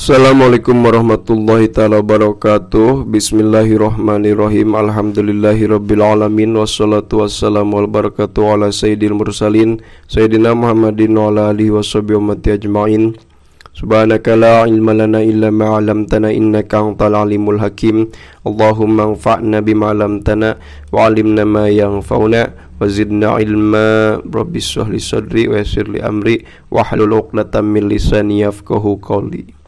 Assalamualaikum warahmatullahi taala wabarakatuh. Bismillahirrahmanirrahim. Alhamdulillahirabbil alamin wassalatu wassalamu wal barakatuh ala sayyidil mursalin sayyidina Muhammadin wa ala alihi washabihi ummati ajmain. Subhanaka la ilma lana illa ma 'allamtana innaka antal alimul hakim. Allahumma anfa'na bima 'allamtana wa 'allimna ma yanfa'una wa zidna ilma. Rabbi shrah li sadri wa yassir li amri wahlul 'uqdatam min lisani yafqahu qawli.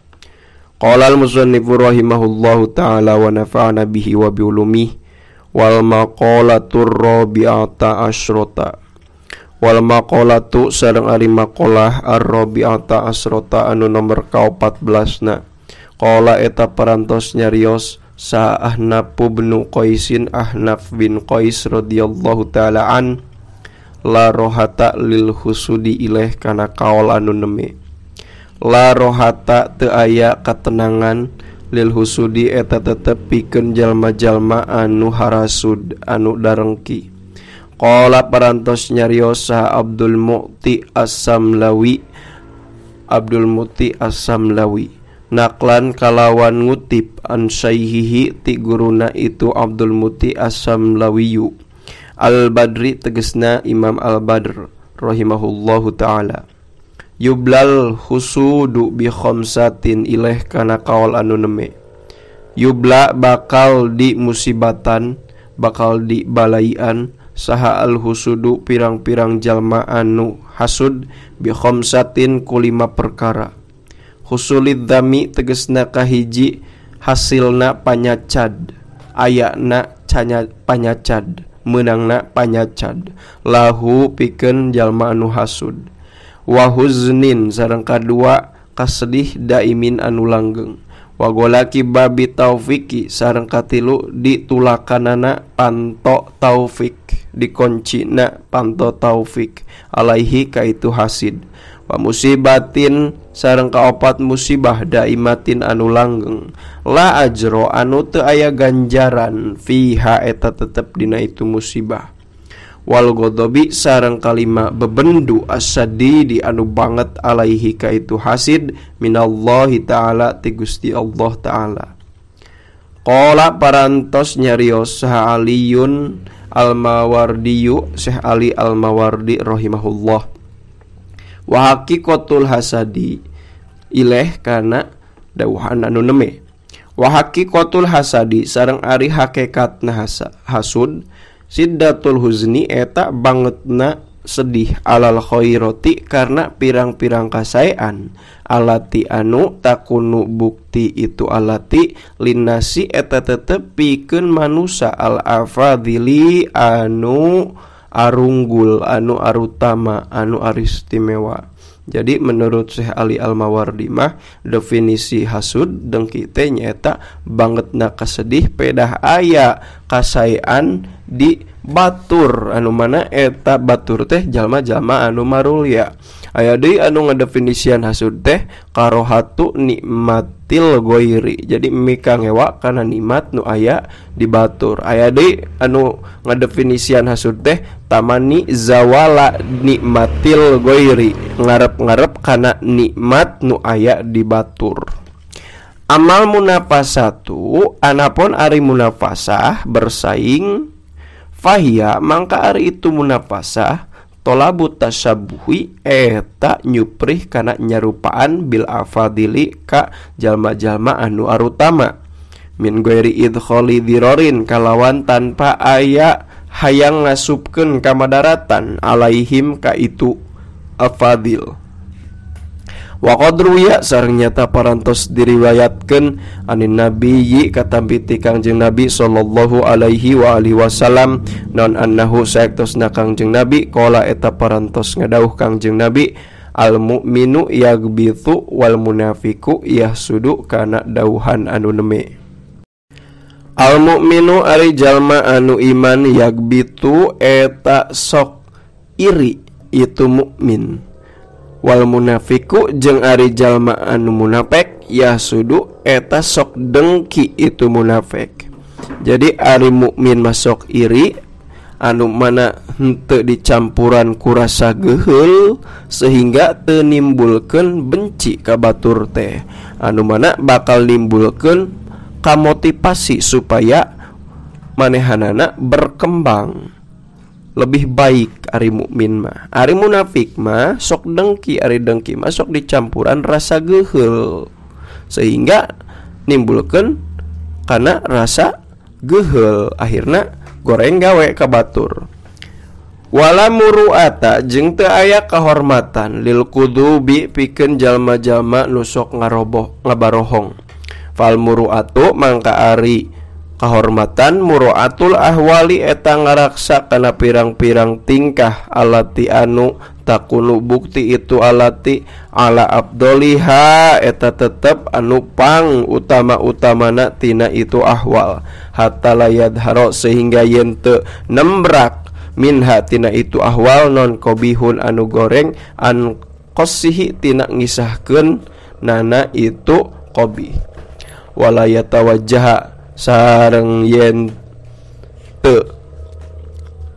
Qala al-musannifu rahimahullahu ta'ala wa nafa'ana bihi wa bi ulumihi wal maqalatu rabi'ata asyrata. Wal maqalatu sareng ari maqalah ar-rabi'ata asyrata anu nomor ka-14 na. Qala eta parantos nyarios sa Ahnaf bin Qaisin Ahnaf bin Qais radhiyallahu ta'ala an la rohata lil husudi ilaih kana kaol anu neme. La rohata teu aya katenangan lil husudi eta tetep pikeun jalma-jalma anu harasud anu darengki. Qala parantos nyarios saha Abdul Mu'ti As-Samlawi Abdul Mu'ti As-Samlawi naklan kalawan ngutip an syaihihi ti guruna itu Abdul Mu'ti As-Samlawiyu Al-Badri tegesna Imam Al-Badr rahimahullahu taala. Yublal husudu bi khamsatin ilaih kana kaol anu neme. Yubla bakal di musibatan, bakal di balaian saha al husudu pirang-pirang jalma anu hasud bi khamsatin ku lima perkara. Husulid dzami tegesna kahiji hasilna panyacad, ayana panyacad, meunangna panyacad lahu pikeun jalma anu hasud. Wa huznin sareng kadua kasedih daimin anu langgeng. Wa golaki babi taufiki sareng katilu ditulakanana panto taufik, dikoncina panto taufik alaihi ka itu hasid. Wa musibatin sareng kaopat musibah daimatin anu langgeng. La ajro anu teu aya ganjaran fiha eta tetep dina itu musibah. Wal godobi sareng kalima bebendu asadidi anu banget alaihi ka itu hasid minallahi ta'ala ti Gusti Allah ta'ala. Qala parantos nyarios saha Aliyun Al-Mawardiyu Syekh Ali Al-Mawardi rahimahullah. Wa haqiqatul hasadi ileh kana dawuhan anu neme. Wa haqiqatul hasadi sareng ari hakikatna hasud siddatul huzni eta bangetna sedih alal khairati karena pirang-pirang kasaean alati anu takunu bukti itu alati linasi eta tetep pikeun manusa al afadili anu arunggul anu arutama anu aristimewa. Jadi menurut Syekh Ali Al-Mawardi mah definisi hasud dengki teh nyaeta bangetna kasedih pedah aya kasaean di batur anu mana eta batur teh jalma-jalma anu marulya. Aya deui anu ngadefinisian hasud teh karohatu nikmatil goiri. Jadi mika ngewa kana nikmat nu aya di batur. Aya deui anu ngadefinisian hasud teh tamani zawala nikmatil goiri, ngarep-ngarep kana nikmat nu aya di batur. Amal munafasatu anapun ari munafasah bersaing fahia mangka ari itu munafasah tolabu tasyabuhi eta nyuprih kana nyarupaan bil afadili ka jalma-jalma anu arutama min ghairi idkhali dirorin kalawan tanpa aya hayang ngasupkeun kamadaratan alaihim ka itu afadil. Wa qad ruwiya sareng nyata parantos diriwayatkeun anin nabiyyi katampi ti Kangjeng Nabi sallallahu alaihi wa alihi wasallam non annahu saektosna Kangjeng Nabi qala eta parantos ngadauh Kangjeng Nabi al mukminu yagbithu wal munafiqu yahsudu kana dauhan anu neme. Al mukminu ari jalma anu iman yagbitu eta sok iri itu mukmin. Wal munafiku jeung ari jalma anu munafik yahsudu eta sok dengki itu munafik. Jadi ari mukmin masuk iri anu mana henteu dicampuran ku rasa geuheul sehingga teu nimbulkeun benci ka batur teh. Anu mana bakal nimbulkeun kamotivasi supaya manehanana berkembang lebih baik. Ari mukmin mah, ari munafik mah sok dengki, ari dengki mah sok dicampuran rasa geuheul sehingga nimbulkeun kana rasa geuheul, akhirna goreng gawe ka batur. Wala muru'ata jeung teu aya kahormatan lil kudubi pikeun jalma-jalma nu sok ngaroboh ngabarohong. Fal muru'atu mangka ari kahormatan muru'atul ahwali eta ngaraksa kana pirang-pirang tingkah alati anu takunu bukti itu alati ala abdoliha eta tetep anu pang utama-utamana tina itu ahwal hatta layadharo sehingga yen teu nembrak minha tina itu ahwal non kobihun anu goreng an qasihi tina ngisahkeun nana itu kobi. Wala yatawajjaha sareng yen teu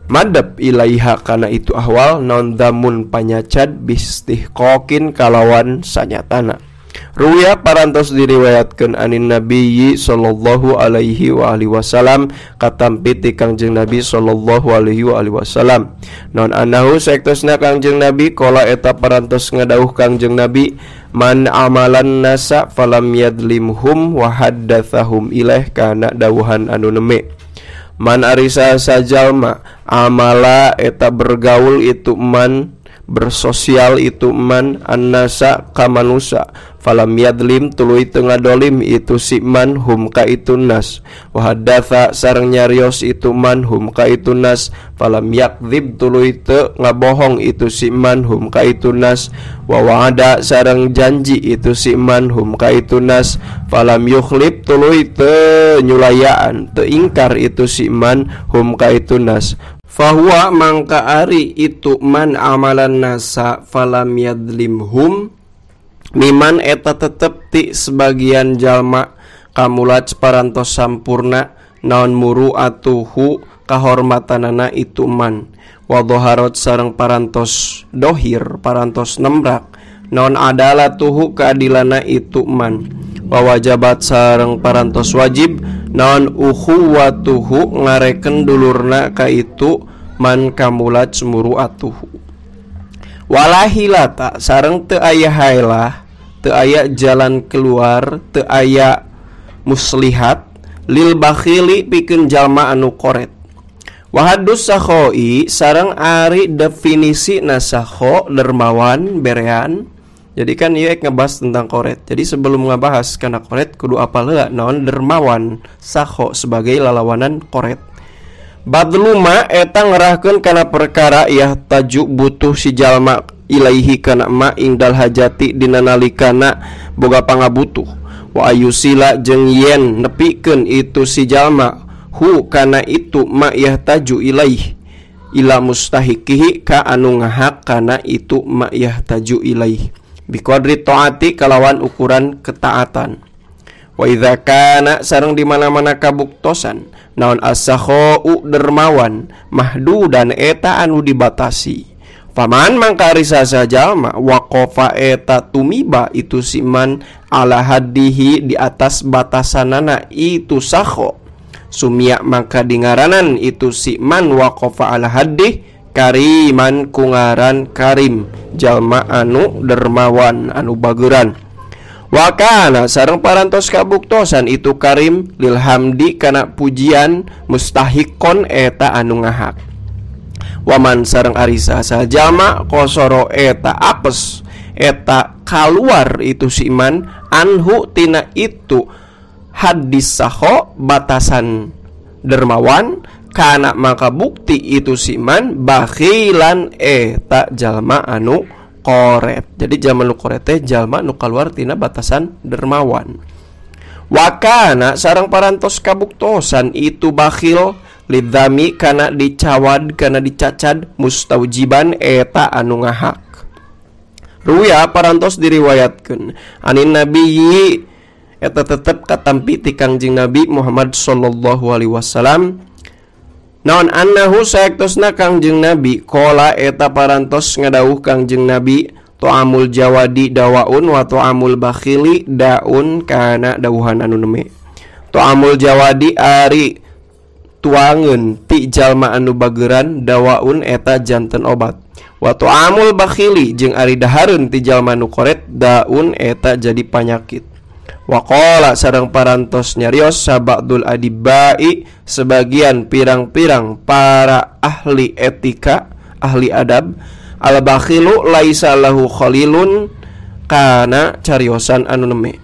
madep ilaiha kana itu ahwal non damun panyacad bistihqaqin kalawan sanyatana. Ruya parantos diriwayatkeun anin nabiyyi sallallahu alaihi wa alihi wasallam katampi ti Kangjeng Nabi sallallahu alaihi wa alihi wasallam. Non anahu saektosna Kangjeng Nabi kola eta parantos ngadauh Kangjeng Nabi man amalan nasa falam yadlimhum wa haddatsahum ilaih kana dawuhan anu neme. Man arisa sajalma amala eta bergaul itu man, bersosial itu man, annasa ka manusa falam yadlim tuluy teu ngadolim itu si man hum ka itu nas, wa hadatsa sareng nyarios itu man hum ka itu nas, falam yakdzib tuluy teu ngabohong itu si man hum ka itu nas, wa wa'ada sareng janji itu si man hum ka itu nas, falam yukhlif tuluy teu nyulayaan teu ingkar itu si man hum ka itu nas. Fahuwa mangka ari itu man amalan nasa falam yadlimhum miman eta tetep ti sebagian jalma kamulat parantos sampurna naon muru'atuhu kahormatanana itu man, wa dhaharat sareng parantos dohir parantos nembrak naon adalatuhu keadilana itu man, wa wajabat sareng parantos wajib naon ukhuwatuhu ngareken dulurna ka itu man kamulat muru'atuhu. Walahilata sareng teu aya hailah, teu aya jalan keluar, teu aya muslihat lil bakhili pikeun jalma anu koret. Wahadus sakhoi sareng ari definisi nasakho dermawan berean. Jadi kan ieu ngebahas tentang koret. Jadi sebelum ngebahas kana koret kudu apal heula naon dermawan sakho sebagai lalawanan koret. Badluma eta ngerahkeun kana perkara yah taju butuh si jalma ilaihi kana ma indal hajati dina nalikana boga pangabutuh. Wa ayusila jeung yen nepikeun itu si jalma hu kana itu ma yah taju ilaih ila mustahiqihi ka anu ngahak kana itu ma yah taju ilaih biqadri taati kalawan ukuran ketaatan. Wa idza kana sareng di mana-mana kabuktosan naon as-sakhau dermawan mahdudan eta anu dibatasi. Faman mangka ari sajalma waqafa eta tumiba itu siman ala haddihi di atas batasanana itu sakho. Sumia mangka dingaranan itu siman waqafa ala haddih kariman kungaran karim jalma anu dermawan anu bageran. Wakana sareng parantos kabuktosan itu karim lilhamdi kana pujian mustahikon eta anu ngahak. Waman sareng arisa sajalma kosoro eta apes eta kaluar itu siman anhu tina itu hadis saho batasan dermawan kana maka bukti itu siman bakhilan eta jalma anu koret. Jadi jalma nu koret teh jalma nu kaluar tina batasan dermawan. Wakana sareng parantos kabuktosan itu bakhil lidzami kana dicawad kana dicacad mustaujiban eta anu ngahak. Ruya parantos diriwayatkeun anin nabiyyi eta tetep katampi ti Kangjeng Nabi Muhammad sallallahu alaihi wasallam. Naon annahu saektosna Kangjeng Nabi kola eta parantos ngadawuh Kangjeng Nabi Ta'amul jawadi dawaun wa ta'amul bakhili daun kana dawuhan anu neme. Ta'amul jawadi ari tuangeun ti jalma anu bageran dawaun eta janten obat. Wa ta'amul bakhili jeung ari dahareun ti jalma anu koret daun eta jadi panyakit. Wa qala sareng parantos nyarios sabadul adibai sebagian pirang-pirang para ahli etika, ahli adab, al bakhilu laisa lahu khalilun kana cariosan anu neme.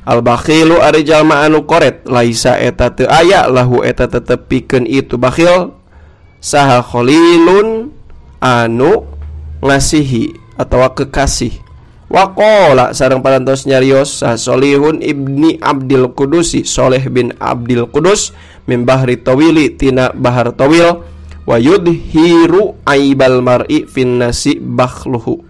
Al bakhilu ari jalma anu koret laisa eta teu aya lahu eta tetep pikeun itu bakhil saha khalilun anu ngasihi atawa kekasih. Wa qala sareng parantos nyarios saha Solihun ibni Abdil Qudusi, Soleh bin Abdil Qudus min bahri tawili tina bahar tawil, wa yudhiru aibal mar'i fin nasi bakhluhu.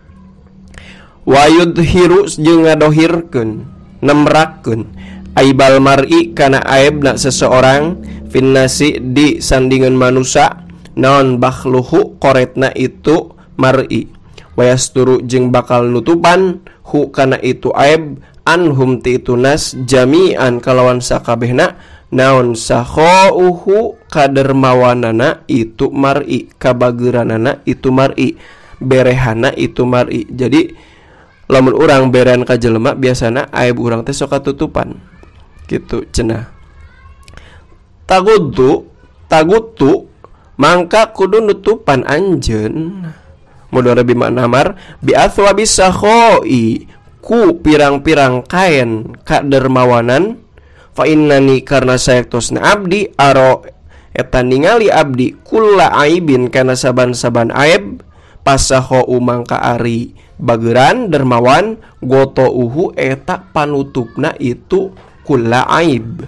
Wa yudhiru jeung ngadohirkeun nemrakeun aibal mar'i kana aibna seseorang fin nasi di sandingan manusia naon bakhluhu koretna itu mar'i. Wa yasturu jeung bakal nutupan hu kana itu aib anhum ti itu nas jami'an kalawan sakabehna naon sakhauhu kadermawanana itu mar'i, kabageuranana itu mar'i, berehana itu mar'i. Jadi lamun urang berean ka jelema biasana aib urang teh sok katutupan kitu cenah. Tagutu tagutu mangka kudu nutupan anjeun mudhari bi makna mar bi athwabi sakhoi ku pirang-pirang kaen kadermawanan. Fa innani karna sayektosna abdi aro eta ningali abdi kulla aibin kana saban-saban aib pasaho mangka ari bageran dermawan goto uhu eta panutupna itu kulla aib.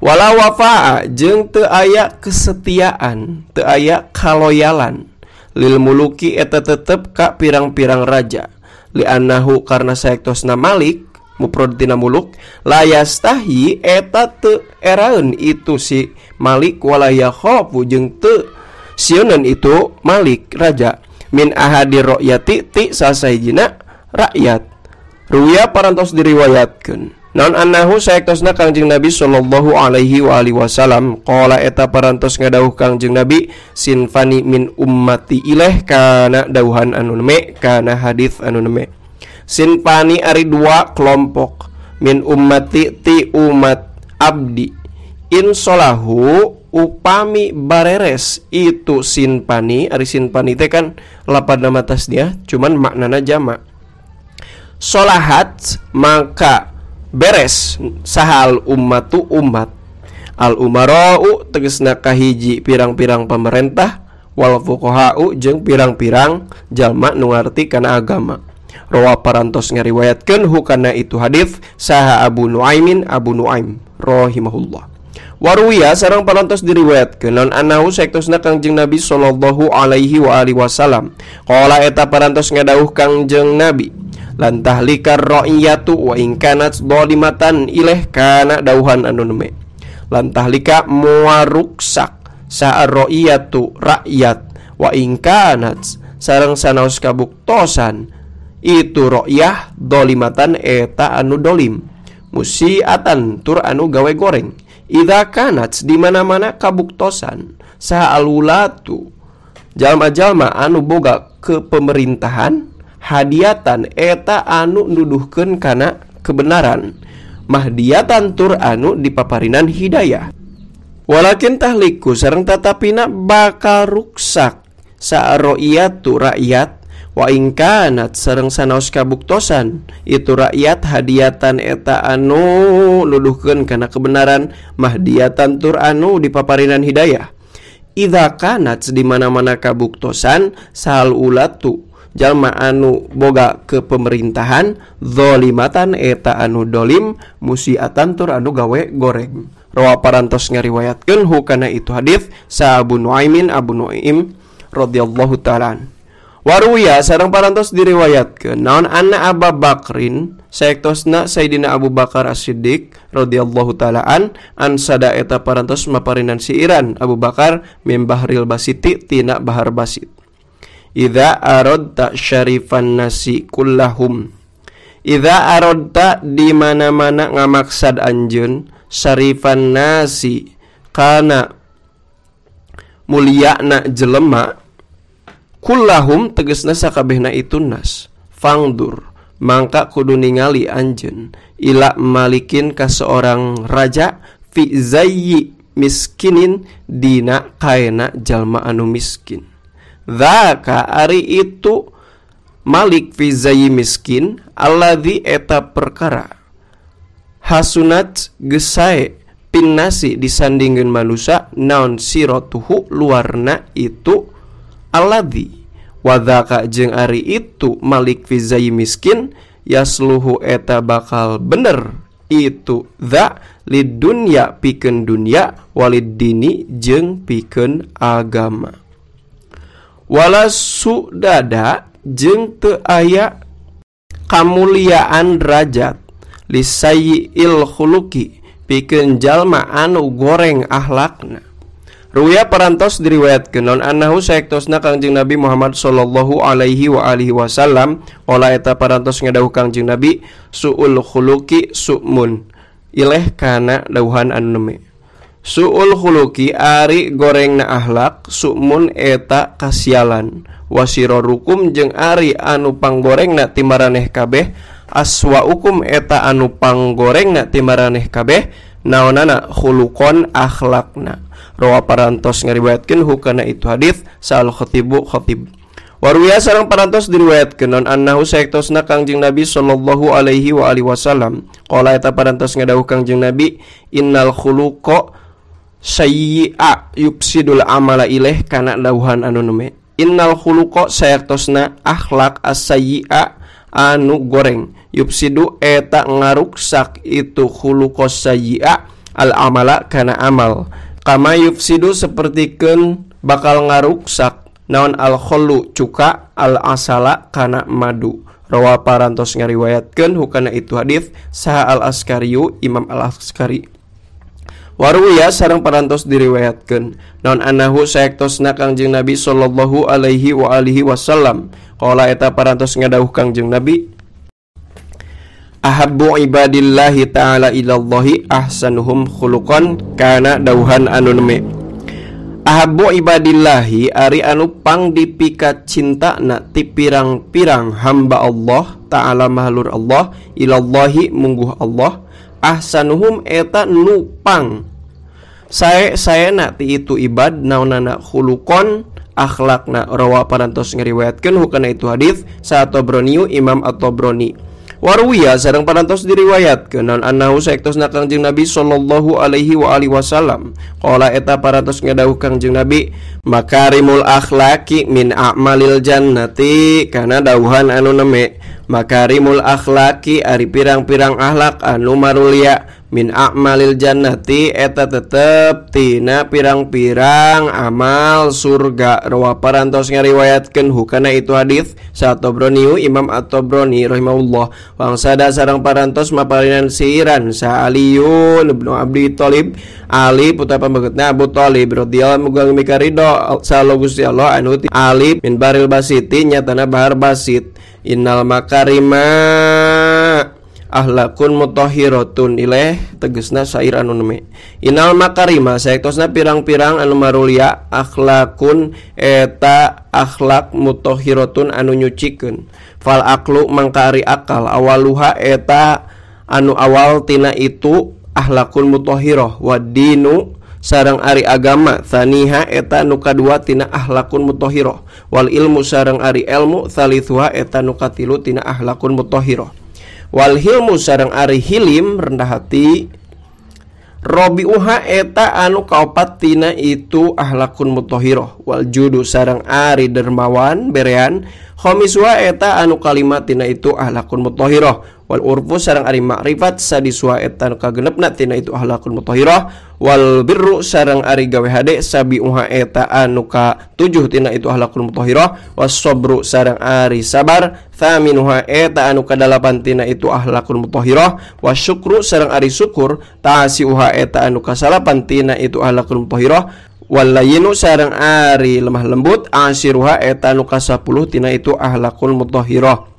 Wala wafaa jeung teu aya kesetiaan, teu aya kaloyalan lil muluki eta tetep ka pirang-pirang raja. Li annahu karna sayektosna malik muprod tina muluk la yastahi eta teu eraeun itu si malik wala yakhafu jeung teu sieuneun itu malik raja min ahadir ra'yati ti sasahijina rakyat. Ruya parantos diriwayatkeun naon annahu saektosna Kangjeng Nabi sallallahu alaihi wa alihi wasallam qala eta parantos ngadawuh Kangjeng Nabi sinfani min ummati ileh kana dawuhan anu neme kana hadis anu neme. Sinfani ari dua kelompok min ummati ti umat abdi in solahu upami bareres itu sinfani ari sinfani teh kan lapad nama tasniah cuman maknana jama. Solahat maka beres sahal ummatu umat al umarau tegesna kahiji pirang-pirang pemerintah wal fuqahau jeung pirang-pirang jalma nu ngarti kana agama. Rawa parantos ngariwayatkeun hukana itu hadis saha Abu Nuaimin Abu Nuaim rahimahullah. Waruya sareng parantos diriwayatkeun naon anahu saektosna Kangjeng Nabi sallallahu alaihi wa alihi wasallam qala eta parantos ngadawuh Kangjeng Nabi lan tahlikar ra'iyatu wa in kanat dhalimatan ileh kana dawuhan anu neme. Lan tahlika muaruksak sa ra'iyatu rakyat wa in kanat sareng sanaos kabuktosan itu ra'yah dhalimatan eta anu dolim musiatan tur anu gawe goreng. Idza kanat di mana-mana kabuktosan saha alulatu jalma-jalma anu boga kepemerintahan hadiatan eta anu nuduhkeun kana kebenaran mahdiatan tur anu dipaparinan hidayah. Walakin tahliku sareng tatapina bakal ruksak sa'roiyatu rakyat wa in kanat sareng sanaos kabuktosan itu rakyat hadiatan eta anu nuduhkeun kana kebenaran mahdiatan tur anu dipaparinan hidayah. Idza kanat di mana-mana kabuktosan sal ulatu jalma anu boga kepemerintahan zalimatan eta anu dolim musiatan tur anu gawe goreng. Rawa parantos ngariwayatkeun hukana itu hadis sa Abu Nuaimin Abu Nuaim radhiyallahu ta'ala. Waruya sareng parantos diriwayatkeun naon anna Abu Bakrin saektosna Sayyidina Abu Bakar As-Siddiq radhiyallahu ta'ala an ansada eta parantos maparinan siiran Abu Bakar min bahril basiti tina bahar basit. Idza aradta syarifan nasi kullahum. Idza aradta di mana-mana ngamaksad anjeun syarifan nasi kana mulyana jelema kullahum tegasna sakabehna itu nas fangdur mangka kudu ningali anjeun ila malikin ka seorang raja fi zayyi miskinin dina kaena jalma anu miskin. Dzaka ari itu malik fi zayyi miskin alladzi eta perkara hasunat gesae pinnasi disandingkeun manusia naon siratuhu luarna itu alladzi wadzaka jeung ari itu malik fi zayyi miskin yasluhu eta bakal bener itu dza lid dunya pikeun dunya walid dini jeung pikeun agama. Wala sudada jeung teu aya kamuliaan derajat lisayil khuluqi pikeun jalma anu goreng akhlakna. Ruya parantos diriwayatkeun non annahu saektosna Kangjeng Nabi Muhammad sallallahu alaihi wa alihi wasallam ola eta parantos ngadawuh Kangjeng Nabi suul khuluqi sumun ileh kana dawuhan anu neme. Suul khuluqi ari gorengna akhlak sumun eta kasialan wasirarukum jeung ari anu panggorengna ti maraneh kabeh aswaukum eta anu panggorengna ti maraneh kabeh naonana khuluqon akhlakna. Rawa parantos ngariwayatkeun hukana itu hadis sal khatibu khatib. Waruya sareng parantos diriwayatkeun non annahu saektosna Kangjeng Nabi sallallahu alaihi wa alihi wasallam qala eta parantos ngadawuh Kangjeng Nabi innal khuluqa sayyi'a yufsidul amala ilaih kana dawuhan anu neme. Innal khuluqa saektosna akhlak as-sayyi'a anu goreng yufsidu eta ngaruksak itu khuluqa sayyi'a al amala kana amal kama yufsidu sapertikeun bakal ngaruksak naon al khullu cuka al asala kana madu. Rawa parantos ngariwayatkeun hukana itu hadis saha al askariyu Imam al Askari. Waruya sareng parantos diriwayatkeun naon annahu saektosna Kangjeng Nabi sallallahu alaihi wa alihi wasallam qala eta parantos ngadawuh Kangjeng Nabi ahabbu ibadillahi ta'ala ilallahi ahsanuhum khuluqan kana dawuhan anu neme. Ahabbu ibadillahi ari anu pang dipika cintana ti pirang-pirang hamba Allah ta'ala mahlur Allah ilallahi mungguh Allah ahsanuhum eta nu pang sae-saena ti itu ibad naonana khuluqon akhlakna. Rawa parantos ngariwayatkeun hukana itu hadis sa Tabrani Imam At-Tabrani. Waruya sareng parantos diriwayatkeun naon annahu saektosna Kangjeng Nabi sallallahu alaihi wa alihi wasallam qala eta parantos ngadawuh Kangjeng Nabi makarimul akhlaqi min a'malil jannati kana dawuhan anu neme. Makarimul akhlaqi ari pirang-pirang akhlak anu marulia min a'malil jannati eta tetep tina pirang-pirang amal surga. Rawa parantos ngariwayatkeun hukana itu hadis sa Tabrani Imam At-Tabrani rahimahullah. Wangsada sareng parantos mapalinan siiran sa Aliyun ibnu Abi Thalib Ali putra pambegetna Abu Thalib radhiyallahu muga mika ridho sa Gusti Allah anu Ali min baril basiti nyatana bahar basit innal makarima ahlakun mutahhiratun ileh tegesna syair anu neme. Innal makarima saektosna pirang-pirang anu marulia akhlakun eta akhlak mutahhiratun anu nyucikeun. Fal aklu mangka ari akal awaluha eta anu awal tina itu ahlakun mutahhirah wadinu sareng ari agama tsaniha eta nu kadua tina ahlakun mutahhirah wal ilmu sareng ari ilmu tsalitsuha eta nu katilu tina ahlakun mutahhirah wal hilmu sareng ari hilim rendah hati robiuha eta anu kaopat tina itu ahlakun mutahhirah wal judu sareng ari dermawan berean khamiswa eta anu kalima tina itu ahlakun mutahhirah wal urfu sareng ari makrifat sadiswa eta anu kagenepna tina itu ahlakun mutahhirah wal birru sareng ari gawe hade sabiuha eta anu ka tujuh tina itu ahlakun mutahhirah was sabru sareng ari sabar thaminuha eta anu kadalapan tina itu ahlakun mutahhirah was syukru sareng ari syukur ta'asiuha eta anu kasalapan tina itu ahlakun mutahhirah Walayinu sareng ari lemah lembut asiruha eta nu ka-10 tina itu ahlakul mutahhirah.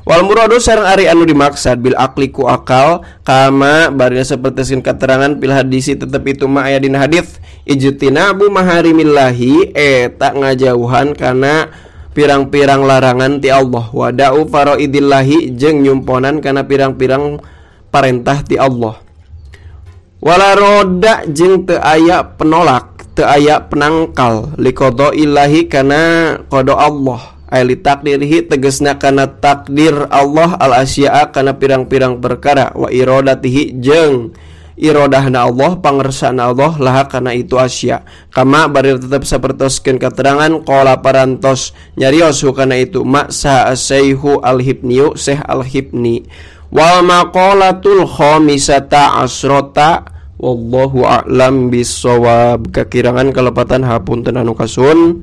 Wal muradu sareng ari anu dimaksad bil akli ku akal kama barina sapertoskeun katerangan fil hadisi tetep itu ma aya dina hadis ijtinabu maharimillahi eta ngajauhan kana pirang-pirang larangan ti Allah wada'u faraidillahi jeung nyumponan kana pirang-pirang parentah ti Allah. Wala roda jeung teu aya penolak teu aya penangkal liqada illahi kana qada Allah ay li takdirihi tegasna kana takdir Allah al asya'a kana pirang-pirang perkara wa iradatihi jeung iradahna Allah pangersana Allah laha kana itu asya kama bari tetep sapertoskeun katerangan qala parantos nyarios kana itu maksa asaihu al-hibniyu Syekh al-Hibni wal maqalatul khamisata asrota wallahu a'lam bissawab. Kakirangan kalepatan hapunten anu kasun.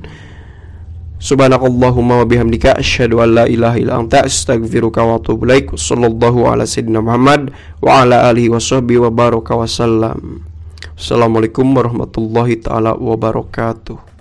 Subhanakallahumma wa bihamdika asyhadu an la ilaha illa anta astaghfiruka wa atubu ilaik. Sallallahu ala sayyidina Muhammad wa ala alihi washabbihi wa baraka wasallam. Assalamualaikum warahmatullahi taala wabarakatuh.